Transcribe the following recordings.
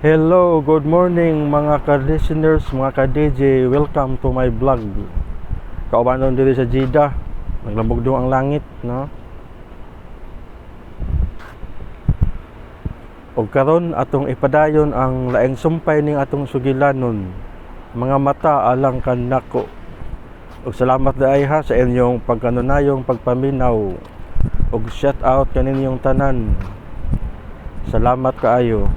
Hello, good morning mga ka-listeners, mga ka-DJ. Welcome to my vlog. Kaubanon diri sa Jeddah. Naglabog ang langit, no? Og karon atong ipadayon ang laing sumpay ning atong sugilanon. Mga mata alang kanako. Og salamat daay ha sa inyong pagkanunayong pagpaminaw. Og shout out kaninyong tanan. Salamat kaayo.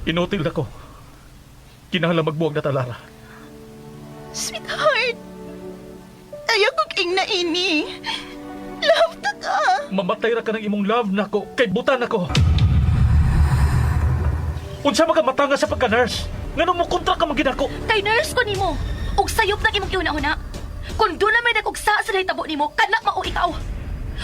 Inutil na ko. Kinahanglan magbuwag na talara. Sweetheart, ayaw kong ingna ini. Love ta ka. Mamatay ra ka ng imong love nako kay butan nako. Unsa man ka matanga sa pagka-nurse? Ngano mo kontra ka man ginako? Kay nurse ko nimo. Ug sayop nag imong gihuna-huna. Kung doon na may nagugsa sa nahitabo nimo, kana mao ikaw.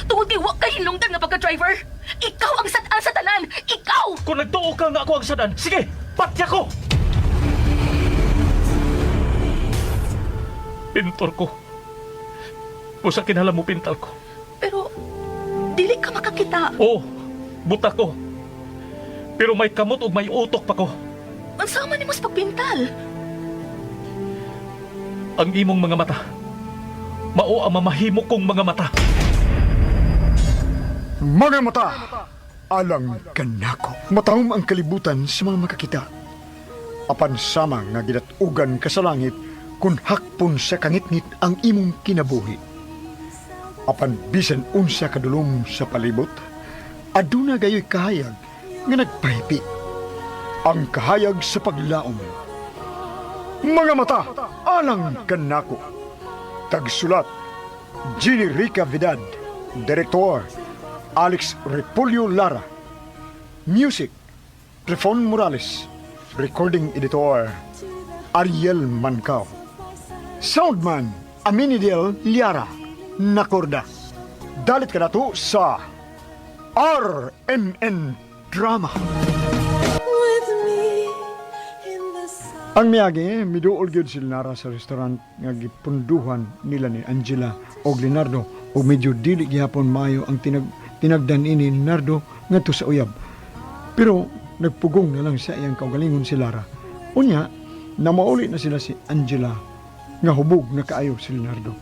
Tungod kay wa kay hinungdan nga pagka-driver. Ikaw ang sad-an sa tanan. Ikaw! Kung nagtuo ka nga ako ang sadan, sige, patya ko! Pintor ko. Usa kinahanglan mo pintal ko. Pero dili ka makakita. Oo, buta ko. Pero may kamot ug may utok pa ko. Unsa man nimo sa pagpintal? Ang imong mga mata. Mao ang mamahimo kong mga mata. Mga mata, alang kanako. Matahom ang kalibutan sa mga makakita. Apan sama nga gidatugan ka sa langit kung hakpon sa kangitngit ang imong kinabuhi. Apan bisan unsa kadulom sa palibot, aduna gayoy kahayag nga nagpahipi. Ang kahayag sa paglaom. Mga mata, alang kanako. Tagsulat, Ginny Rica Vidad. Director, Alex Repolyo Lara. Music, Trifon Morales. Recording Editor, Ariel Mancao. Soundman, Aminidel Liara. Nakorda. Dalit ka na to sa RMN Drama. Ang miyagi, miduol gyud si Lara sa restaurant nga gipunduhan nila ni Angela og Leonardo ug medyo dili gihapon maayo ang tinagdan ini ni Leonardo ngadto sa uyab. Pero nagpugong na lang sa iyang kaugalingon si Lara. Unya, namauli na sila si Angela nga hubog na kaayo si Leonardo.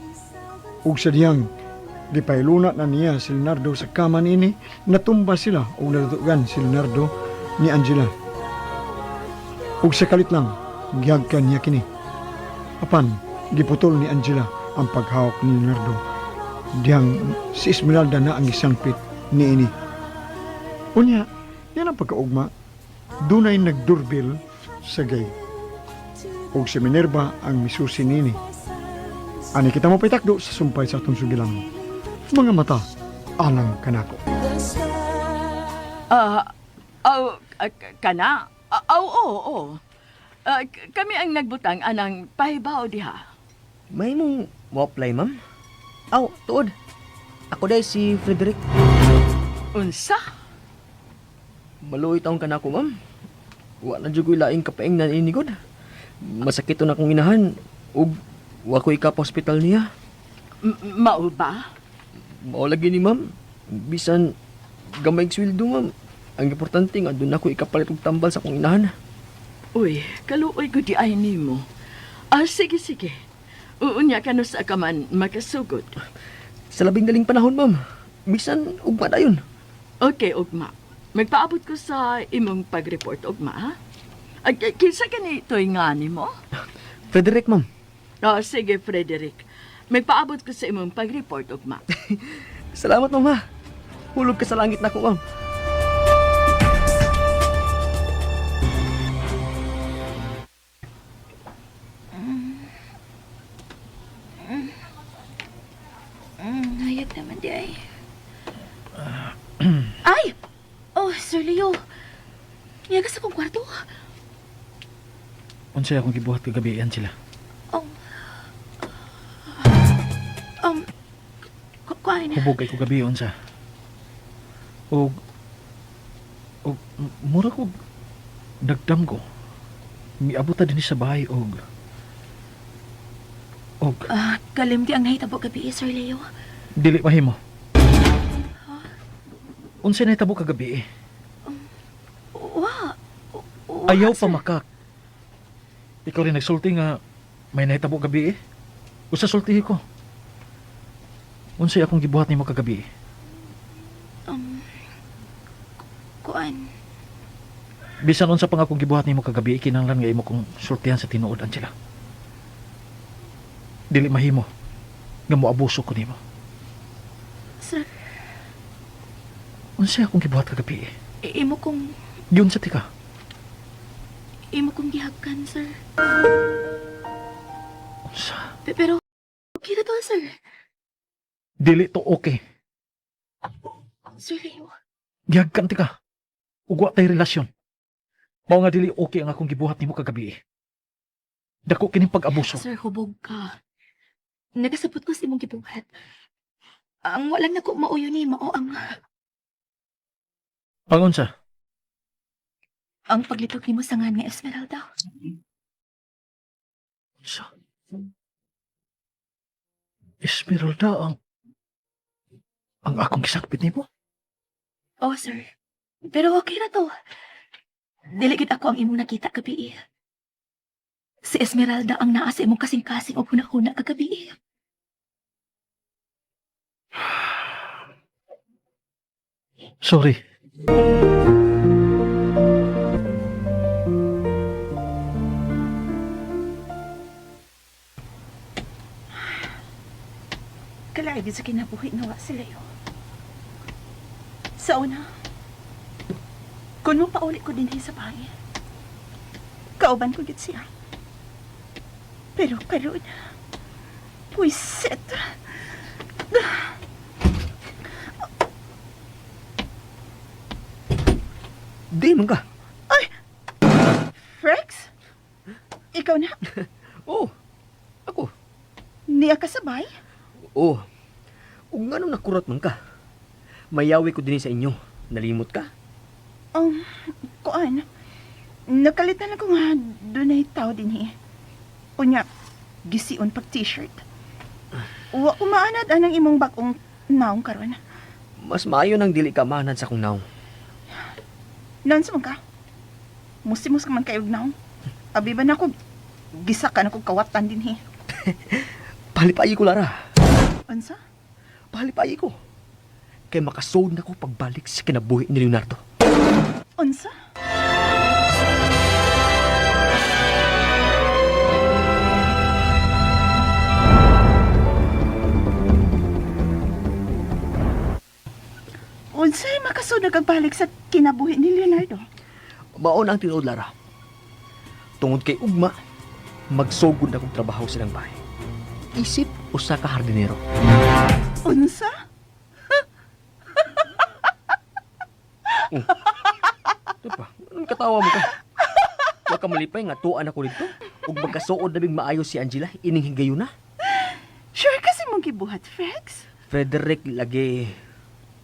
Ug sa diyang gipailuna na niya si Leonardo sa kama niini, natumba sila ug natutugan si Leonardo ni Angela. Ug sa kalit lang, gihagkan niya kini. Apan, giputol ni Angela ang paghawak ni Leonardo. Diyang si Esmeralda na ang gisangpit niini. Unya, yan ang pagkaugma. Dunay nagdurbil sa gay. Ug si Minerva ang misusi niini. Ani kita mo pitakdo sa sumpay sa atong sugilan. Mga mata, alang kanako. Ah, aw, kana? Ah, aw, oo, oo. Ah, kami ang nagbutang anang pahibaw diha. May mong mo-apply, ma'am? Aw, tuod. Ako dahil si Frederick. Unsa? Maluoy taong ka na ako, ma'am. Wa na jud ko'y laing kapaing na inigod. Masakit na akong inahan. Ug wa ko'y kapa-hospital niya. Mao ba? Mao lagi ni ma'am. Bisan gamay sweldo, ma'am. Ang importante nga doon ako ikapalit og tambal sa akong inahan. Uy, kaluoy ko di ay nimo. Ah, sige, sige. Uunya ka no sa kaman makasugod. Sa labing daling panahon, ma'am. Bisan ugma dayon. Okay, ugma. Magpaabot ko sa imong pag-report, ugma, ha? Ah, kinsa kani ito'y nga nimo? Frederick, ma'am. Oh, sige, Frederick. Magpaabot ko sa imong pag-report, ugma. Salamat, ma'am, ha. Hulog ka sa langit nako, ma'am. Hayag naman di ay. Ay! Oh, Sir Leo. Niyaga sa kong kwarto. Unsay akong gibuhat kagabi, Angela? Oh. Kuan. Hubog kay ko gabi unsa. Og mura ko nagdam ko. Miabot ta dinhi sa bahay og Ah, kalimti ang nahitabo gabi, Sir Leo. dili mahimo. Unsa nahitabo kagabi? Wa. Wa, Ayaw pa sir. makak. Ikaw rin nagsulti nga may nahitabo gabi eh. Usa sultihi ko. Unsay akong gibuhat nimo kagabi? Um, kuan. Bisan unsa pa nga akong gibuhat nimo kagabi, kinahanglan nga imo kong sultihan sa tinuod, Angela. Dili mahimo nga moabuso ko nimo. Sir, Unsay akong gibuhat kagabi? imo kong Yun sa tika. imo kong gihagkan, sir. Unsa? Pero okay na to, sir. Dili to okay. Sir Leo. Gihagkan tika. Ug wa tay relasyon. Mao nga dili okay ang akong gibuhat nimo kagabi. Dako kining pag-abuso. Sir, hubog ka. Nagasabot ko sa imong gibuhat. Ang walang nako mauyo ni mao ang Ang unsa? ang paglitok nimo sa ngan nga Esmeralda. Unsa? Esmeralda ang akong gisakpit nimo? Oh, sir. Pero okay na to. Dili gid ako ang imong nakita gabi. Si Esmeralda ang naa sa imong kasing-kasing og hunahuna kagabi. Sorry. Kalaig sa kinabuhi nga wa si Leo. Sa una, kung mo pauli ko dinhi sa bahay, kauban ko gid siya. Pero karon, puwiset. Di man ka. Rex? Ikaw na? Oh, ako. Niya ka sabay? Oh, ug nganong nakurot man ka? Mayawi ko dinhi sa inyo. Nalimot ka? Kuan, nakalitan ako nga dunay tao dinhi. Unya, gision pag t-shirt. Wa ko maanad anang imong bag-ong naong karon. Mas maayo nang dili ka manad sa akong naong. Naon man ka? Musimos ka man kayo og naong. Abi ba na ko gisa ka na kog kawatan dinhi. Palipayi ko, Lara. Unsa? Palipayi ko. Kay makasod na ko pagbalik sa kinabuhi ni Leonardo. Unsa? Unsay makasunod ang balik sa kinabuhi ni Leonardo? Mao na ang tinuod, Lara. Tungod kay Ugma, magsugod na kong trabaho silang bahay. Isip usa ka hardinero. Unsa? Ito pa, anong katawa mo ka? Wa ka malipay nga tuan ako dito. Ug magkasuod na bing maayo si Angela, ining higayon na. Sure kasi mong gibuhat, Frex? Frederick lagi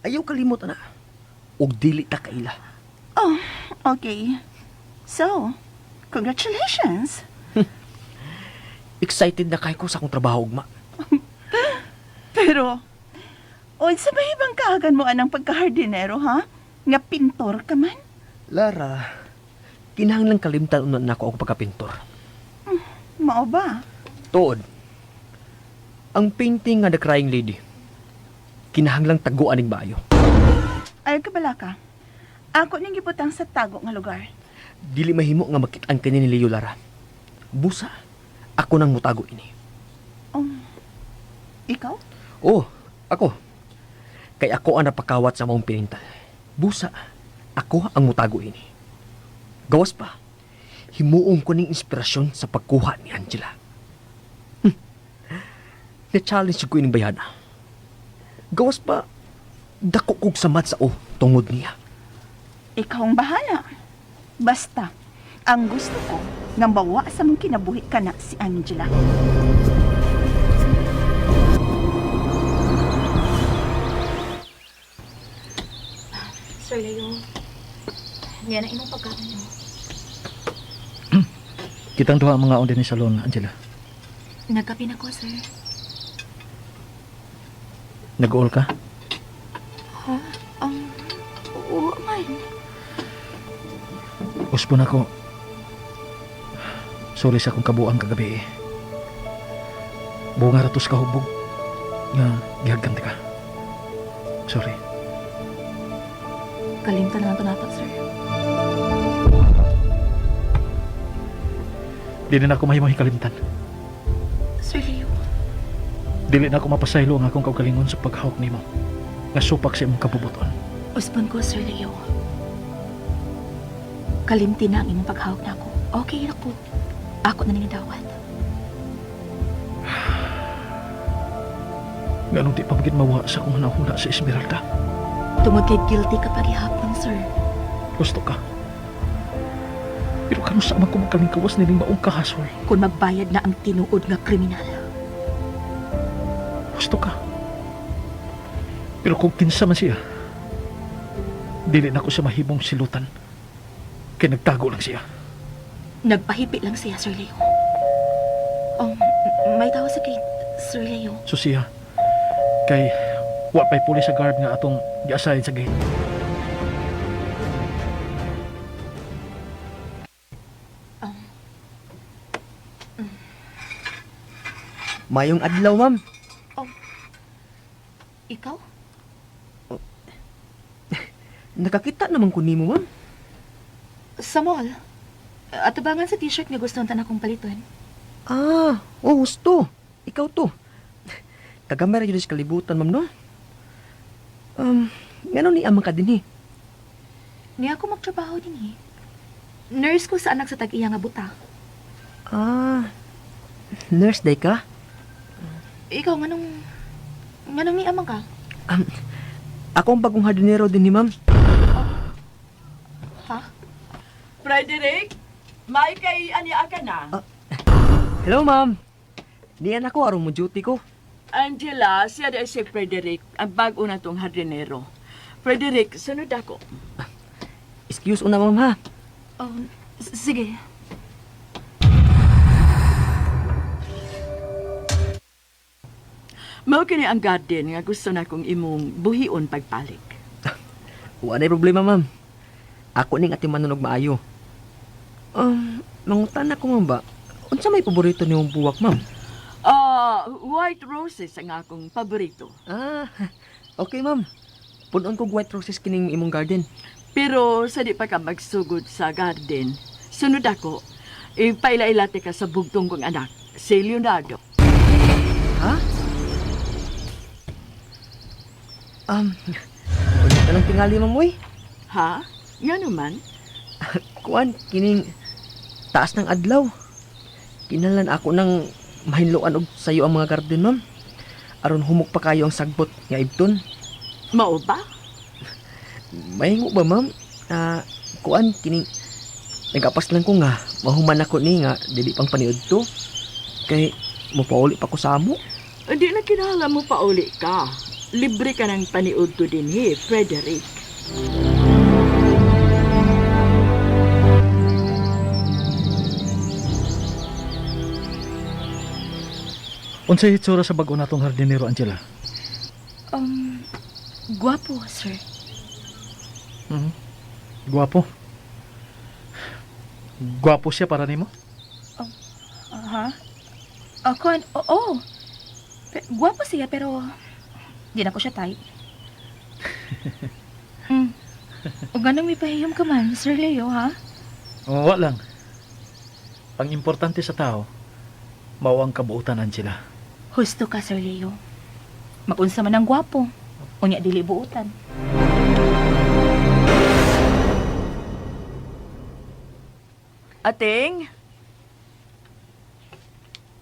ayaw kalimot ana. Ug dili ta kaila. Oh, okay. So, congratulations. Excited na kay ko sa akong trabaho ugma. Pero, unsa ba ibang kaagan mo anang pagkahardinero, ha? Nga pintor ka man? Lara, kinahanglan kalimtan una nako ako pagkapintor. Mao ba? Tuod. Ang painting nga The Crying Lady, kinahanglang taguan ning maayo. Ayaw ka bala ka. Ako ning gibutang sa tago nga lugar. Dili mahimo nga makit-an kani ni Leo Lara. Busa, ako nang mutago ini. Ikaw? Oh, ako. Kay ako ang napakawat sa maong pinintal. Busa, ako ang mutago ini. Gawas pa, himuong ko ning inspirasyon sa pagkuha ni Angela. Na-challenge ko ining bayana. Gawas pa, dako kog samad sa o tungod niya. Ikaw ang bahala. Basta, ang gusto ko, nga bawa sa mong kinabuhi ka na si Angela. Sir Leo, niya na imong pagkaon mo. Kitang duha ang mga on dinhi salon, Angela. Nagkape na ko, sir. Nag-all ka? Ha? Oo man. Usbon ako. Sorry sa akong kabuang kagabi eh. Bunga ratos ka hubog nga gihagkan ka. Sorry. Kalimtan na lang to nato, sir. Dili na ako mahimong hikalimtan. Sir Leo, Dili na ako mapasaylo ang akong kaugalingon sa paghawak nimo. Nga supak sa imong kabubuton. usbon ko, Sir Leo. Kalimti na ang imong paghawak na ako. Okay na ko. Ako na ning dawat. Nganong di pa magid mawa sa akong hunahuna sa Esmeralda. Tungod kay guilty ka paghihapon, sir. Gusto ka. Pero kano sa man ko makalingkawas nining maong kahasol. Kung magbayad na ang tinuod nga kriminal. Gusto ka. Pero kung kinsa man siya, dili na ko siya mahimong silutan. Kay nagtago lang siya. Nagpahipi lang siya, Sir Leo. May tawa sa kay Sir Leo. So siya, kay wa pa'y pulis sa guard nga atong giasahin sa gate. Mayong adlaw, ma'am. Ikaw? Nakakita naman ko nimo, ma'am. Sa mall. Atabangan sa t-shirt nga gusto unta na akong paliton. Ah, oh, gusto. Ikaw to. Kagamay ra jud sa kalibutan, ma'am, no? Ngano ni amang ka dinhi? Niya ako magtrabaho din eh. Nurse ko sa anak sa tag-iya nga buta. Ah, nurse day ka? Ikaw, nganong ni amang ka? Ako ang bagong hardinero din ni ma'am. Ha? Frederick, may kay aniya ka na. Hello, ma'am. Niyan ako aron mo duty ko. Angela, siya dahil si Frederick, ang bago na tong hardinero. Frederick, sunod ako. Excuse una, ma'am, ha? Oh, sige. Mao kini ang garden nga gusto na kong imong buhion pagpalik. Wa na problema, ma'am. Ako ning atimanon og maayo. Mangutan ako, ma'am ba? Unsa may paborito nimong buwak, ma'am? Ah, white roses ang akong paborito. Ah, okay, ma'am. Punon kog white roses kining imong garden. Pero sa di pa ka magsugod sa garden, sunod ako, ipaila-ilate ka sa bugtong kong anak, si Leonardo. Ha? Ulit na lang tingali, ma'am, uy. Ha? Nga naman? Kuan, kining taas ng adlaw. Kinahanglan ako ng mahinloan og sayo ang mga garden, ma'am. Aron humok pa kayo ang sagbot nga ibton. Mao ba? Mahingo ba, ma'am? Ah, kuan kining nagapas lang ko nga mahuman ako ni nga dili pang paniud to. Kay mopauli pa ko sa amo. Hindi na kinahanglan mo pauli ka. Libre ka ng paniud to dinhi, Frederick. Unsay hitsura sa bag-o natong hardinero, Angela? Guwapo, sir. Gwapo. Gwapo siya para nimo? Aha. Ako, oo. Guwapo siya, pero di na ko siya type. Ug anong may pahiyom ka man, Sir Leo, ha? Wa lang. Ang importante sa tao, mao ang kabuutan, Angela. Husto ka, Sir Leo. Magunsa man ang gwapo. Unya dili buutan. Ating,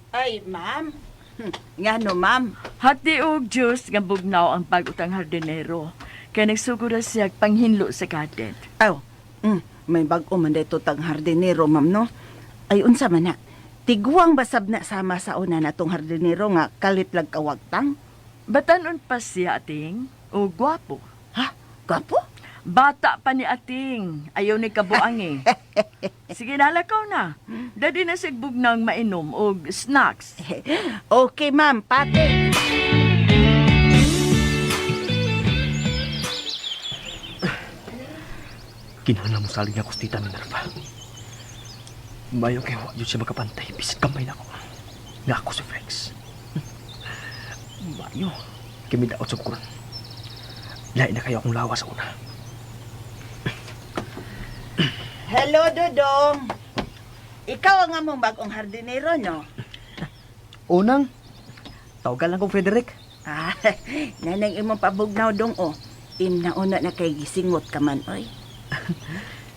Ay, ma'am. Ngano, ma'am? hati og juice nga bugnaw ang bag-utang hardinero. Kay nagsugod na siya panghinlo sa garden. Aw, may bag-o man dito tang hardinero, ma'am, no? Ay, unsa man na? Tiguang basab na sama sa una na tong hardinero nga kalit lag kawagtang. Batanon pa siya, ating, o gwapo. Ha? Gwapo? Bata pa ni Ating. Ayaw ni kabuang eh. Sige, nalakaw na. Dadi na sigbog ng mainom og snacks. Okay, ma'am. Pati. Kinahanglan mo salig na kustita Minerva. Mayo kay wa yun siya makapantay bisan gamay na ako. Nga ako si Flex. Mayo kay midaot sa kuron. Lain na kayo akong lawas sa una. Hello, Dodong. Ikaw ang among bagong hardinero, no? Unang, tawagan lang kong Frederick. Ah, nanang imong pabugnaw dong, oh. Inauna na kay gisingot ka man, oy.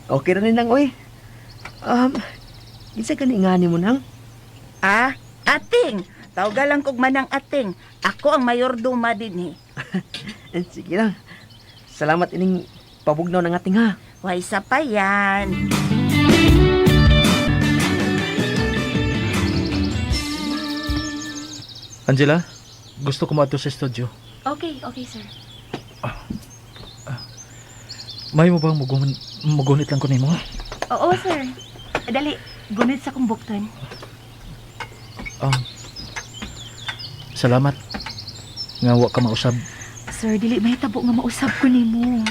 Okay ra ni nang oy. Kinsa gani ngani mo nang? Ah, ating. Tawga lang kog manang ating. Ako ang mayordoma din, eh. Eh, sige lang. Salamat ining pabugnaw ng ating ha. Way sa pa yan. Angela, gusto ko maadto sa studio. Okay, okay, sir. May mo bang mugunit lang ko nimo? Oo, sir. Dali, gunit sa kong bukton. Um, salamat. Nga wa ka mausab. Sir, dili mahitabo nga mausab ko nimo.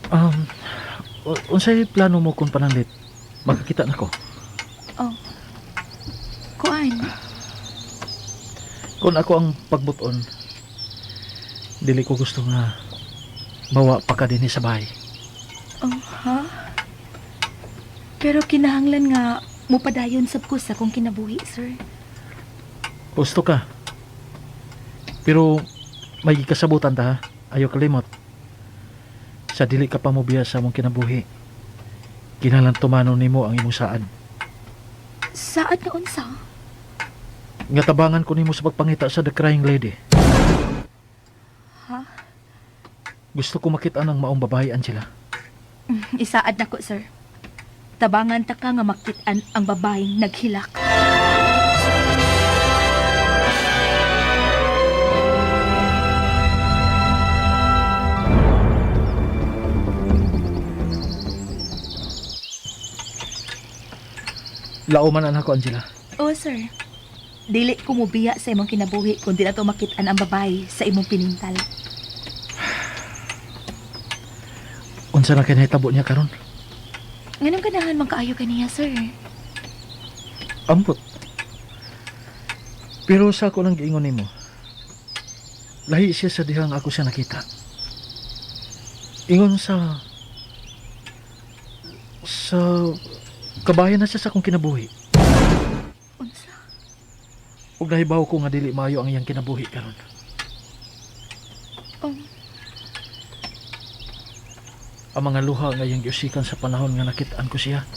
Um, unsay plano mo kung pananglit? Makakita na ko. Oh. Kuan, Kung ako ang pagbuton, dili ko gusto nga mawa pa ka dinhi sa bahay. Oh, ha? Pero kinahanglan nga mupadayon sab ko sa akong kinabuhi, sir. Gusto ka. Pero may kasabutan ta ha. Ayaw kalimot. Sa dili ka pa mobiya sa among kinabuhi. Kinahanglan tumano nimo ang imong saad. Saad nga unsa? Nga tabangan ko nimo sa pagpangita sa The Crying Lady. Ha? Gusto ko makita ng maong babae, Angela. Isaad nako, sir. Tabangan ta ka nga makit-an ang babaeng naghilak. Lauman anak ko, Angela. Oh, sir. Dili ko mobiya sa imong kinabuhi kung di na to makit-an ang babae sa imong pinintal. Unsa na kay nahitabo niya karon? Nganong ganahan man kaayo kaniya, sir? Ambot. Pero sa ako lang giingon nimo. Lahi siya sa dihang ako siya nakita. Ingon sa kabayan na siya sa akong kinabuhi. Unsa? Ug nahibaw ko nga dili maayo ang iyang kinabuhi karon. Oh, Ang mga luha nga iyang giusikan sa panahon nga nakit-an ko siya.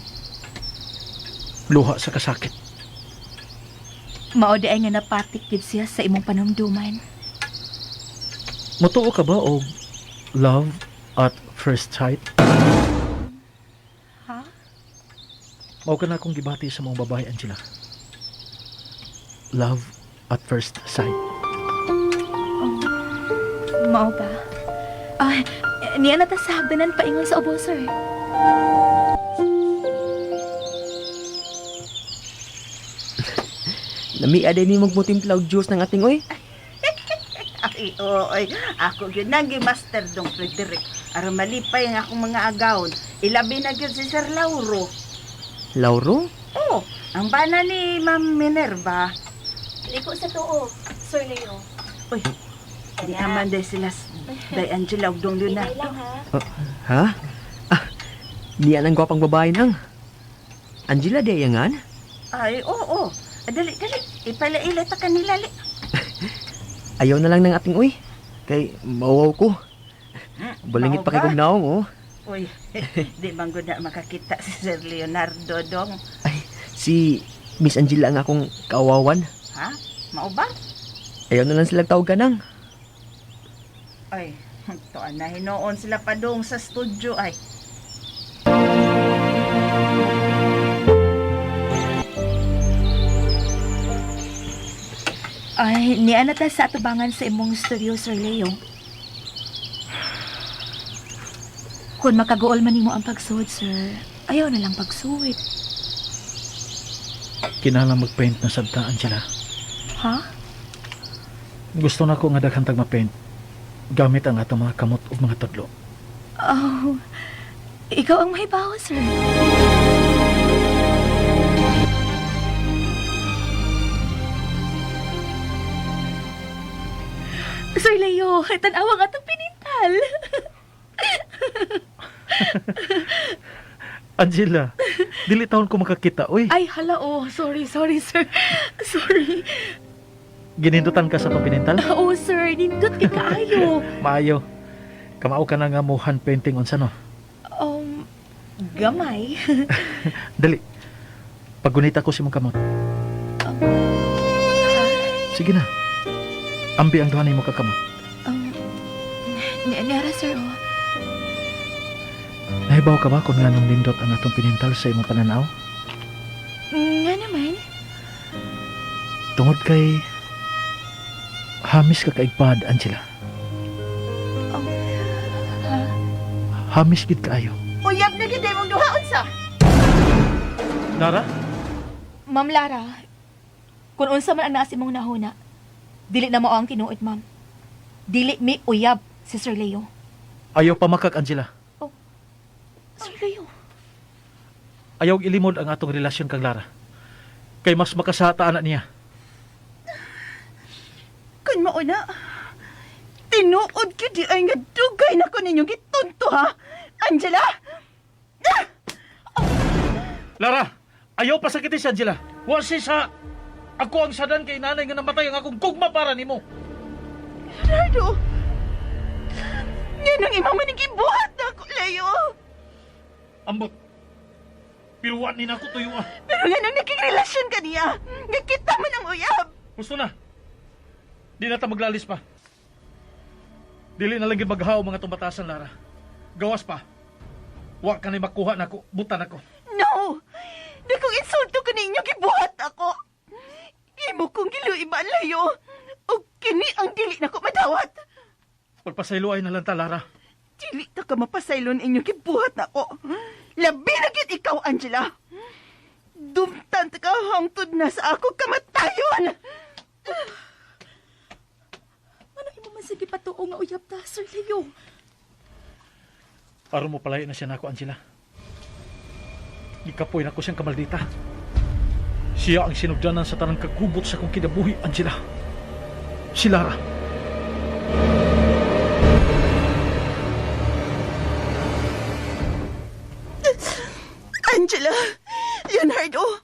Luha sa kasakit. mao di ay nga napatik gid siya sa imong panumduman. Motuo ka ba og love at first sight? Ha? Mao ka na akong gibati sa mga babae, Angela. Love at first sight. Mao ba? Ah, niya na ta sa hagdanan paingon sa ubo, sir. Lamia din ni magmutimpla og juice ng ating oy. Ay, oo, ay. Ako yun nang master dong Frederick. Aron malipay ang akong mga agawon. Ilabi na gyud si Sir Lauro. Lauro? Oh, ang bana ni Ma'am Minerva. Liko sa tuo, Sir Leo. Uy, di naman day sila day Angela ug dong Leonardo. lang ha. Ha? Ah, niya ang gwapang babae nang. Angela de yangan? Ay, oo. Dali, dali. Ipalaila ta kanila li. Ayaw na lang ng ating uy. Kay mawaw ko. Balingit Mao pa kay ba? kog naong oh. Uy, di man gud na makakita si Sir Leonardo dong. Ay, si Miss Angela ang akong kaawawan. Ha? Mao ba? Ayaw na lang sila tawagan nang. Ay, tuan na hinoon sila pa dong sa studio ay. Ay, niya na ta sa atubangan sa imong studio, Sir Leo. Kung makaguol man nimo ang pagsuod, sir, ayaw na lang pagsuwit. Kinahanglan magpaint na sabta, Angela. Ha? Gusto na ko nga daghan tag ma-paint gamit ang atong mga kamot ug mga tudlo. Oh, ikaw ang mahibaw, sir. Sir Leo, tanawa nga itong pinintal. Angela, dili taon ko makakita, uy. Ay, hala, oh. Sorry, sorry, sir. Sorry. Ginindutan ka sa itong pinintal? Oh, sir, nindot kay kaayo. Maayo. Kamao ka na nga mo hand painting unsa no. Gamay. Dali. Paggunita ko si mong kamot. Sige na. Ambi ang duha nimo ka kamot. Nara, sir, oh. Nahibaw ka ba kung nganong nindot ang atong pinintal sa imong pananaw? Nga naman. Tungod kay hamis ka kaigpad, Angela. Ha? Hamis gid kaayo. Uyab na gid mong duha unsa? Lara? Ma'am Lara, kung unsa man ang naa sa imong nahuna, dili na mao ang tinuod, ma'am. Dili mi uyab si Sir Leo. Ayaw pamakak, Angela. Sir Leo. Ayaw ilimod ang atong relasyon kang Lara. Kay mas makasata ana niya. Kun mao na. Tinuod gyud di ay nga dugay na ko ninyo gitunto ha. Angela! Lara, ayaw pasakiti si Angela. Wa si sa ako ang sadan kay nanay nga namatay ang akong gugma para nimo. Leonardo! Yan ang imong manigibuhat na ako, Leo! Ambot. Pero wa ni nako tuyo ah. Pero yan ang naging relasyon ka niya! Nga kita man ang uyab! Gusto na. Di na ta maglalis pa. Dili na lang gid maghaw mga tumbatasan, Lara. Gawas pa. Wa ka ni makuha nako, butan ako. No! Di kong insulto ko ninyo gibuhat ako! Imo kong giluiban, Leo! O kini ang dili na ko madawat! Pagpasaylo ay na lang ta, Lara. Dili ta ka mapasaylon inyo gibuhat na ako! Labi na gyud ikaw, Angela! Dumtan ta ka hangtod na sa ako kamatayon! Ano imo man sige patuo nga uyab ta, Sir Leo? Aron mo palayo na siya nako, Angela. Gikapoy na ko siyang kamaldita. Siya ang sinugdanan sa tanang kagubot sa akong kinabuhi, Angela. Si Lara. Angela! Leonardo!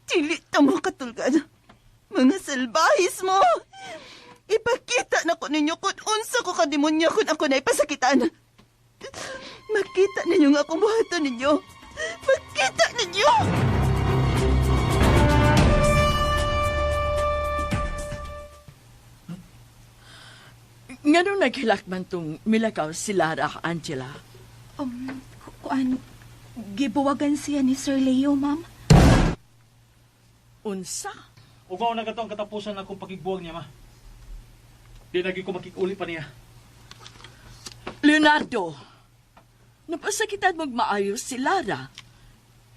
Dili ta mo katulgan. Mga salbahis mo! Ipakita na ko ninyo kung unsa ko kademonyo kung ako na ipasakitan. Makita ninyo nga akong buhaton ninyo. Makita ninyo! Nganong naghilak man tong milakaw si Lara, Angela? Kuan, gibuwagan siya ni Sir Leo, ma'am. Unsa? Ugaw na kato ang katapusan akong pakigbuwag niya, ma. Di nagi ko makikuli pa niya. Leonardo, napasakitan mong maayos si Lara.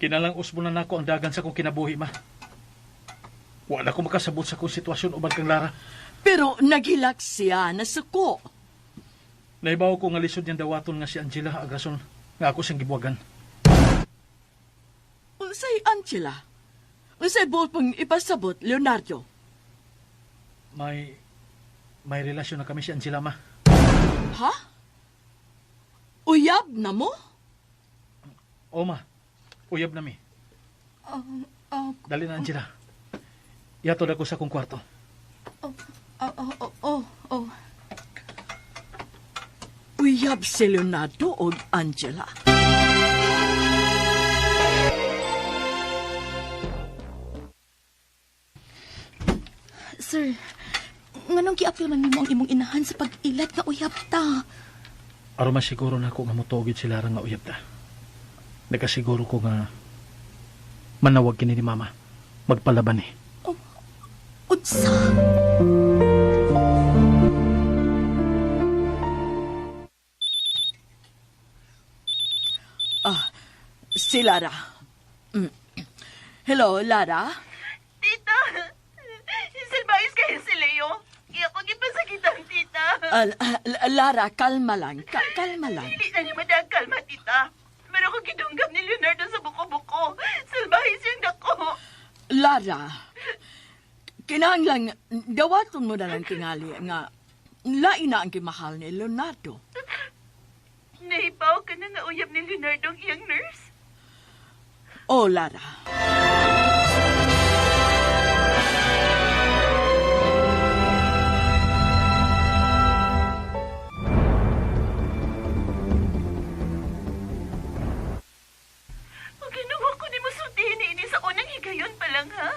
Kinalang usbo na nako ang dagan sa akong kinabuhi, ma. Wala ko makasabot sa akong sitwasyon uban kang Lara. Pero naghilak siya, nasuko. Naibaw ko nga lisod niyang dawaton nga si Angela ang rason nga ako siyang gibuwagan. Unsay Angela? Unsay buot pang ipasabot, Leonardo? May relasyon na kami si Angela, ma. Ha? Uyab na mo? O, ma. Uyab na mi. Um, oh, Dali na, Angela. Yatod ako sa akong kwarto. oh, oh, oh, oh, oh. Uyab si Leonardo og Angela. Sir, nganong giapil man nimo ang imong inahan sa pag-ilat nga uyab ta? Aron masiguro na ako nga motugid si Lara nga uyab ta. Nakasiguro ko nga manawag kini ni Mama. Magpalaban eh. Unsa? Si Lara. Hello, Lara? Tita! Salbayos kayo si Leo. Kaya ko gipasakitan, tita. Lara, kalma lang. Kalma lang. Hindi na niya madang kalma, tita. Pero ko gidunggap ni Leonardo sa buko-buko. Salbayos yung dako. Lara, kinahanglang dawaton mo na lang tingali nga lain na ang gimahal ni Leonardo. Nahibaw ka na nga uyab ni Leonardo ang iyang nurse? Oh, Lara. O ginawa ko ni masultihin ni ini sa unang higayon pa lang, ha?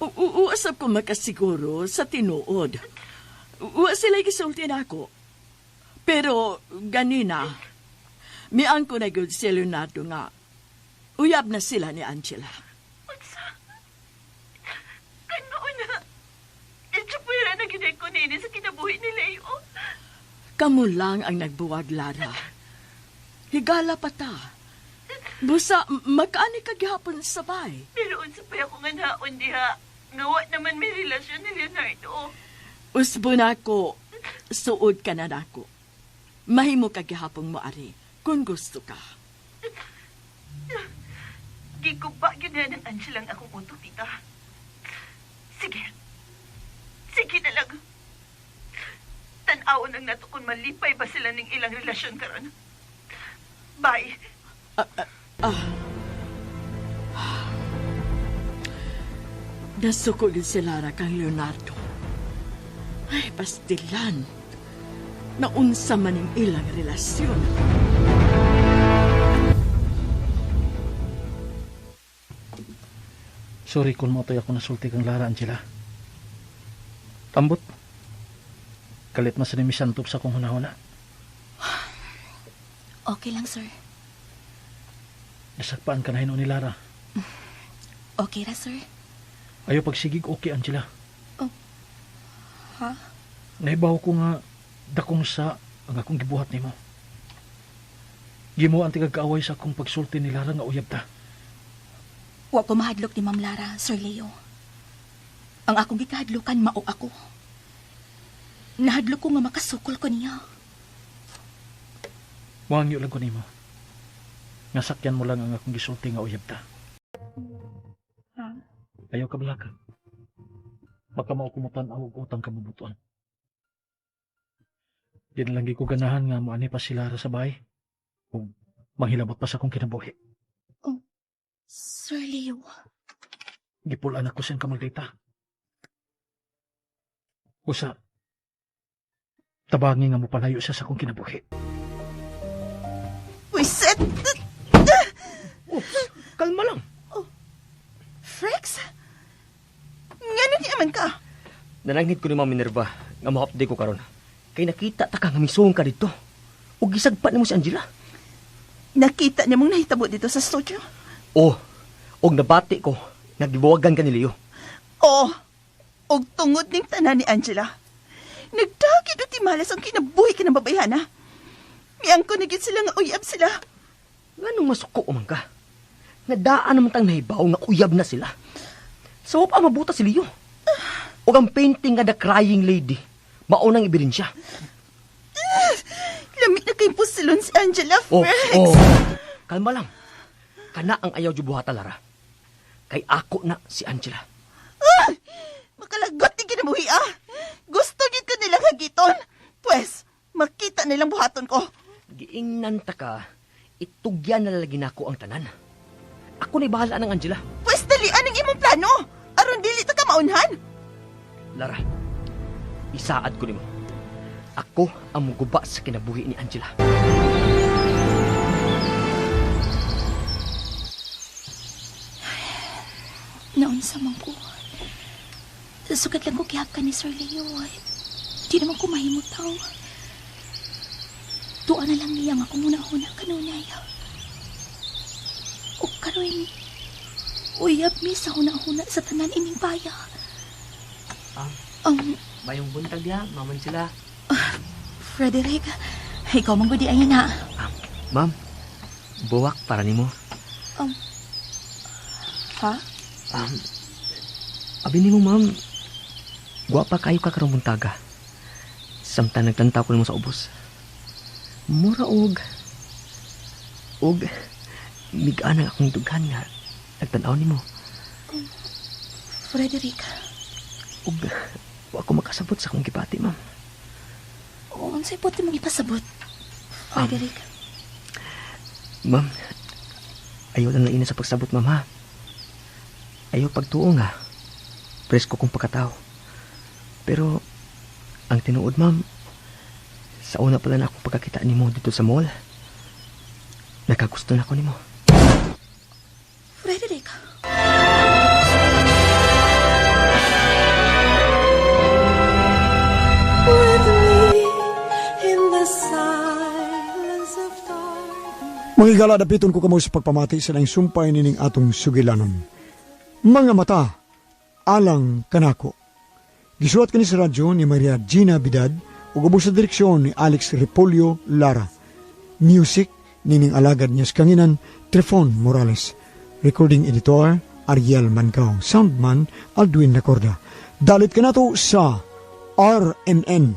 Uusap ko makasiguro sa tinuod. Wa sila gisulti nako. Pero ganina, miang ko na gyud si Leonardo nga uyab na sila ni Angela. Unsa? Kano na? Itsupwera na gyud ko nini sa kinabuhi ni Leo. Kamo lang ang nagbuwag, Lara. Higala pa ta. Busa, makaani ka gihapon sabay. Pero unsa pa ako nga naon diha? Nga wa naman may relasyon ni Leonardo. Usbo na ko, suod ka na nako. Mahimo ka gihapon mo, ari, kung gusto ka. Giguba gyud na ng Angela ang akong utok, tita. Sige. Sige na lang. Tan-awon ang nato kung malipay ba sila ning ilang relasyon karon. Bye. Nasuko gyud si Lara kang Leonardo. Ay, pastilan. Naunsa man ang ilang relasyon. Sorry kung motoy ako nasulti kang Lara, Angela. Tambot. Kalit na sa nimisantok sa akong hunahuna. Okay lang, sir. Nasagpaan ka na hinuon ni Lara. Okay ra, sir. Ayaw pagsigig okay, Angela. Oh. Ha? Naibaw ko nga dakong sa ang akong gibuhat nimo. Gimo ang tigagkaaway sa akong pagsulti ni Lara nga uyab ta. Wa ko mahadlok ni Ma'am Lara, Sir Leo. Ang akong gikahadlokan mao ako. Nahadlok ko nga makasukol ko niya. Wangyo lang ko nimo. Nga sakyan mo lang ang akong gisulti nga uyab ta. Ayaw ka balaka. Baka mao kumutan og utang kabubutuan. Di na lang ko ganahan nga moani pa si Lara sa bahay. Kung manghilabot pa sa akong kinabuhi. Sir Leo, Gipulan ako siyang kamaldita. Usa, tabangi nga mopalayo siya sa akong kinabuhi. Wiset! Oops, kalma lang. Frex? Ngano di aman ka? Nananghid ko ni Ma'am Minerva nga mo-update ko karon. Kay nakita ta ka nga misuong ka dito. Ug gisagpa nimo si Angela. Nakita niya mong nahitabo dito sa studio? Oh, og nabati ko nga gibuwagan ka ni Leo. Oo. Og tungod ning tanan ni Angela. Nagdagid o timalas ang kinabuhi ka ng babayhana. Miang ko na gyud sila nga uyab sila. Nganong masuko man ka? Nga daan naman tang nahibaw nga uyab na sila. Sa pa mabuta si Leo. Og ang painting nga The Crying Lady, maunang ebidensya. Lamit na kay pusilon si Angela, Oh, Frex. oh. Kalma lang. Kana ang ayaw jubuhata, Lara. Kay ako na si Angela. Ah! Makalagot ni kinabuhi ah. Gusto gyud ko nilang hagiton. Pwes, makita nilang buhaton ko. Giingnan ta ka, itugyan na lalagi nako ang tanan. Ako na'y bahala ng Angela. Pwes, dalian ang imong plano. Aron dili ta ka maunhan. Lara, isaad ko nimo. Ako ang muguba sa kinabuhi ni Angela. Naunsa man ko. Sukat lang ko gihap ka ni Sir Leo. Di naman ko mahimutaw. Tuwa na lang niya nga akong una-una kanunay. O karon, uyab mi sa huna-huna sa tanan ining baya. Mayong buntag diha, Ma'am Angela. Frederick, ikaw man gudi ay na. Ma'am, buwak para nimo. Ha? Abi nimo, ma'am. Gwapa kayo ka karong buntaga. Samtang nagtantaw ko nimo sa ubos. Mura og migaan ang akong dughan nga nagtan-aw nimo. Frederick, Ug wa ko makasabot sa akong gibati, ma'am. unsay puti mong ipasabot? Frederick, Ma'am, ayaw lang laina sa pagsabot, ma'am, ha? Ayaw pagtuo nga. Presko kong pagkatao. Pero, ang tinuod, ma'am, sa una pala na akong pagkakita nimo dito sa mall, nakagusto na ako nimo. Frederick. With me in the silence of darkness. Mga higala, dapiton ko kamo sa pagpamati sa laing sumpay nining atong sugilanon. Mga mata, alang kanako. Gisulat kini sa radyo ni Maria Gina Bidad ug ubos sa direksyon ni Alex Repolyo Lara. Music nining alagad niya sa kanginan Trefon Morales. Recording editor Ariel Mancao. Soundman Aldwin Nacorda. Dalit kanato sa RMN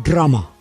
Drama.